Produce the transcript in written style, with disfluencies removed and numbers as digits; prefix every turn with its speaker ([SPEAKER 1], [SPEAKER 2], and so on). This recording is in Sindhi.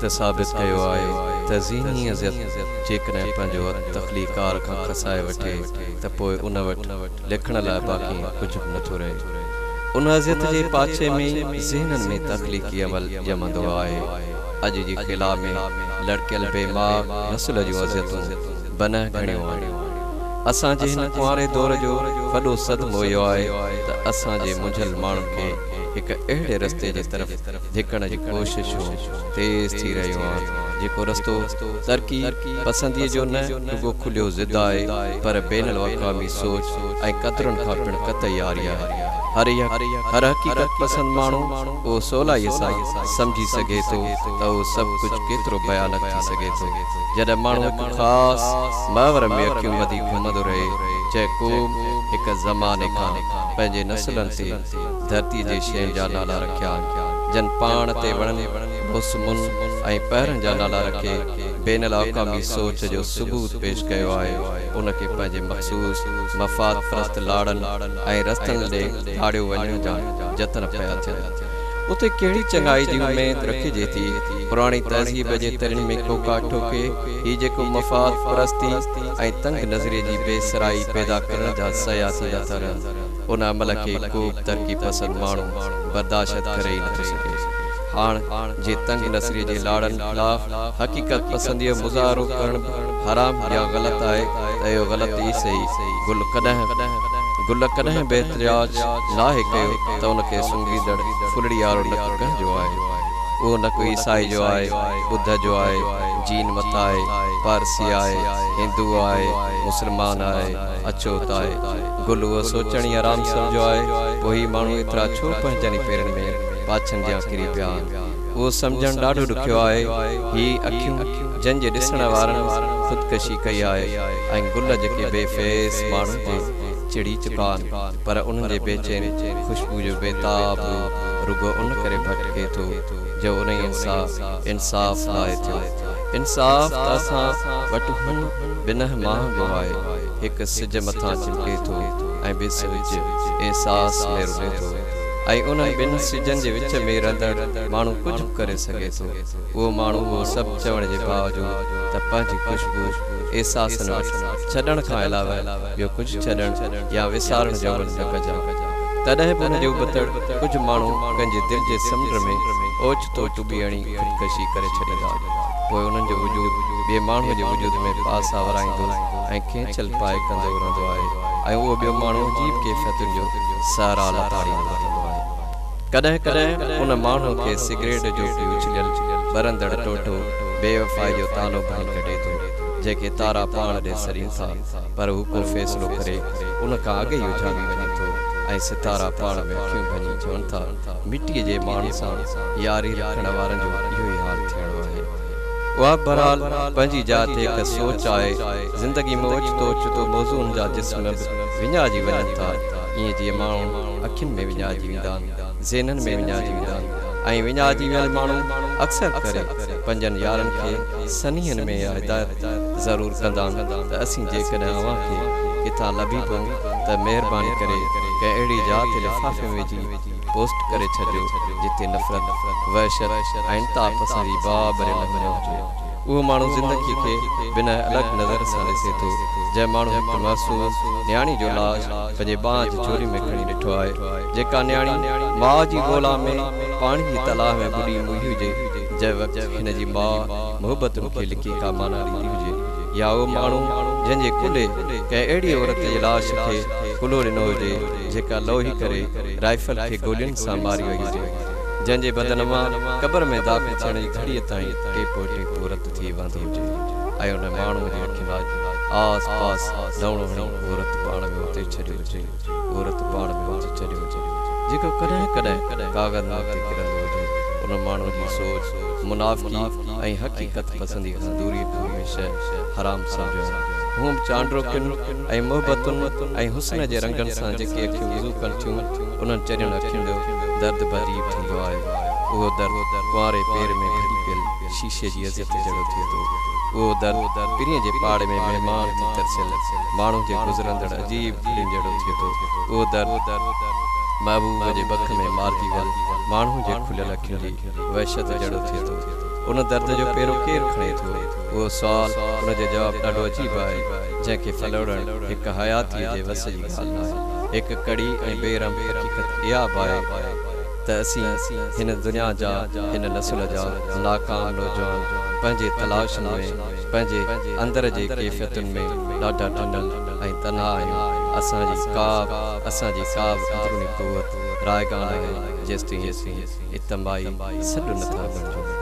[SPEAKER 1] وقت ثابت ڪيو آهي ته ذهني اذيت جيڪڏهن پنهنجو هٿ تخليقار کان کسائي وٺي ته پوء ان وٽ لکڻ لاء باقي ڪجهه به نٿو رهي. ان اذيت جي پاڇي ۾ ئي ذهنن ۾ تخليقي عمل ڄمندو آهي. اڄ جي خلا ۾ لڙڪيل بي ماء نسل جون اذيتون بنهه گهڻيون آهن. اسان جي هن ڪنواري دور جو وڏو صدمو اهو آهي ته اسان جي منجهيل ماڻهن کي هڪ اهڙي رستي جي طرف ڌڪڻ جون ڪوششون تيز ٿي رهيون آهن، جيڪو رستو ترقي پسنديء جو نه رڳو کليو ضد آهي، پر بين الاقوامي سوچ ۽ قدرن کان پڻ قطعي عاري آهي. هر هر حقيقت پسند ماڻهو اهو سولائيء سان سمجهي سگهي ٿو ته اهو سڀ ڪجهه ڪيترو ڀيانڪ ٿي سگهي ٿو، جڏهن ماڻهو هڪ خاص محور ۾ اکيون ٻڌي گهمندو رهي، جنهن قوم هڪ زماني کان پنهنجي نسلن تي ڌرتيء جي شين جا نالا رکيا آهن، جن پاڻ تي وڻن، موسمن ۽ پهرن جا نالا رکي بين الاقوامي سوچ جو ثبوت پيش ڪيو آهي، ان کي پنهنجي مخصوص مفاد پرست لاڙن ۽ رستن ڏي ڌاڙيو وڃڻ جا جتن پيا ٿين. اتي ڪهڙي چڱائي جي اميد رکجي ٿي؟ پراڻي تهذيب جي ترين ۾ ڪوڪا ٺوڪي هي جيڪو مفاد پرستي ۽ تنگ نظريء جي بي سرائي پيدا ڪرڻ جا سعيا ٿيندا ٿا رهن، ان عمل کي ڪوبه ترقي پسند ماڻهو برداشت ڪري ئي نٿو سگهي. هاڻ جي تنگ نظريء جي لاڙن خلاف حقيقت پسنديء جو مظاهرو ڪرڻ به حرام يا غلط آهي ته اهو غلط ئي سهي، گل ڪڏهن گل ڪڏهن به احتجاج ناهي ڪيو ته ان کي سونگهيندڙ ڦلڙي وارو نڪ ڪنهن جو آهي؟ اهو نڪ عيسائي جو آهي، ٻڌ جو آهي، جين مت آهي، پارسي آهي، هندو آهي، مسلمان آهي، اڇوت آهي. گل اهو سوچڻ ئي حرام سمجهيو آهي، پوء هي ماڻهو ايترا ڇو پنهنجن ئي پيرن ۾ پاڇن جيان ڪري پيا آهن؟ اهو سمجهڻ ڏاڍو ڏکيو آهي. هي اکيون جن جي ڏسڻ وارن خودڪشي ڪئي آهي ۽ گل جيڪي بي فيض ماڻهن تي چڙهي چڪا آهن پر انهن جي بيچين خوشبو جو بيتاب روح رڳو ان ڪري ڀٽڪي ٿو جو انهيء سان انصاف ناهي ٿيو. انصاف ته اسان وٽ هونء بنهه مهانگو آهي. هڪ سج مٿان چمڪي ٿو ۽ ٻي سج احساس ۾ رلي ٿو ۽ انهن ٻن سجن جي وچ ۾ رهندڙ ماڻهو ڪجهه به ڪري سگهي ٿو. اهو ماڻهو اهو سڀ چوڻ جي باوجود ته پنهنجي خوشبو احساسن وٽ ڇڏڻ کان علاوه ٻيو ڪجهه ڇڏڻ يا وسارڻ جو عمل نه ڪجان. تڏهن به ان جي ابتڙ ڪجهه ماڻهو پنهنجي دل جي سمنڊ ۾ اوچتو ٽٻي هڻي خودڪشي ڪري ڇڏيندا. پوء انهن جو وجود ٻئي ماڻهوء جي وجود ۾ پاسا ورائيندو ۽ کينچل پائي ڪندو رهندو آهي ۽ اهو ٻيو ماڻهو عجيب ڪيفيتن جو صحرا لتاڙيندو رهندو آهي. ڪڏهن ڪڏهن ان ماڻهوء کي سگريٽ جو ڪي اڇليل ٻرندڙ ٽوٽو بيوفائي جو طعنو ڀڻي ڪڍي ٿو، جنهن کي تارا پاڻ ڏي سڏين ٿا، پر هو ڪو فيصلو ڪري ان کان اڳ ئي اجهامي وڃي ٿو ۽ ستارا پاڻ ۾ اکيون ڀڃي چون ٿا، مٽيء جي ماڻهن سان ياري رکڻ وارن جو اهو ئي حال ٿيڻو آهي. اها بهرحال پنهنجي جاء تي هڪ سوچ آهي. زندگي ۾ اوچتو اوچتو موضوعن جا جسم به وڃائجي وڃن ٿا. ائين جيئن ماڻهو اکين ۾ وڃائجي ويندا آهن، ذهنن ۾ وڃائجي ويندا آهن ۽ وڃائجي ويل ماڻهو اڪثر ڪري پنهنجن يارن کي سنيهن ۾ اها هدايت ضرور ڪندا آهن ته اسين جيڪڏهن اوهان کي ڪٿان لڀي پئون ته مهرباني ڪري ڪنهن اهڙي جاء تي لفافي ۾ وجهي پوسٽ ڪري ڇڏجو جتي نفرت، وحشت ۽ انتها پسندي باهه ٻريل نه هجي. اهو ماڻهو زندگيء کي بنهه الڳ نظر سان ڏسي ٿو. جنهن ماڻهو هڪ معصوم نياڻي جو لاش پنهنجي ٻانهن جي جهولي ۾ کڻي ڏٺو آهي، جيڪا نياڻي ماء جي ڳولا ۾ پاڻي جي تلاء ۾ ٻڏي موئي هجي، جنهن وقت هن جي ماء محبتن کي لڪي ڪا معنيٰ ڏيندي هجي يا اهو ماڻهو جنهن جي ڪلهي ڪنهن اهڙي عورت جي لاش کي ڪلهو ڏنو هجي، جيڪا لوهي ڪري رائفل کي گولين سان ماري وئي هجي، جنهن جي بدن مان قبر ۾ داخل ٿيڻ جي گهڙيء تائين ٽيپو ٽيپو رت ٿي وهندو هجي ۽ ان ماڻهوء جي اکين آس پاس لوڻو هڻي اهو رت پاڻ ۾ اوتي ڇڏيو هجي، اهو رت پاڻ ۾ اوتي ڇڏيو هجي، جيڪو ڪڏهن ڪڏهن ڪاغذن تي ڪرندو هجي. ان ماڻهوء جي سوچ منافقي ۽ حقيقت پسنديء کان دوريء کي هميشه حرام سمجهيو آهي. هونء به چانڊروڪين ۽ محبتن ۽ حسن جي رنگن سان جيڪي اکيون وضو ڪن ٿيون، انهن چرين اکين جو درد به عجيب ٿيندو آهي. اهو درد ڪنواري پير ۾ ڀري پيل شيشي جي اذيت جهڙو ٿئي ٿو. اهو درد پرينء جي پاڙي ۾ مهمان ٿي ترسيل ماڻهو جي گذرندڙ عجيب گهڙين جهڙو ٿئي ٿو. اهو درد محبوب جي ٻک ۾ مارجي ويل ماڻهو جي کليل اکين جي وحشت جهڙو ٿئي ٿو. ان درد جو پيرو ڪير کڻي ٿو؟ اهو سوال، ان جو جواب ڏاڍو عجيب آهي، جنهن کي ڦلوڙڻ هڪ حياتيء جي وس جي ڳالهه ناهي. هڪ ڪڙي ۽ بي رحم حقيقت اها به آهي ته اسين هن دنيا جا، هن نسل جا ناڪام نوجوان پنهنجي تلاشن ۾، پنهنجي اندر جي ڪيفيتن ۾ ڏاڍا ڊنل ۽ تنها آهيون. اسان جي ڪا به اسان جي ڪا به اندروني قوت رائگان آهي، جيستائين اسين اجتماعي سڏ نه ٿا بڻجون.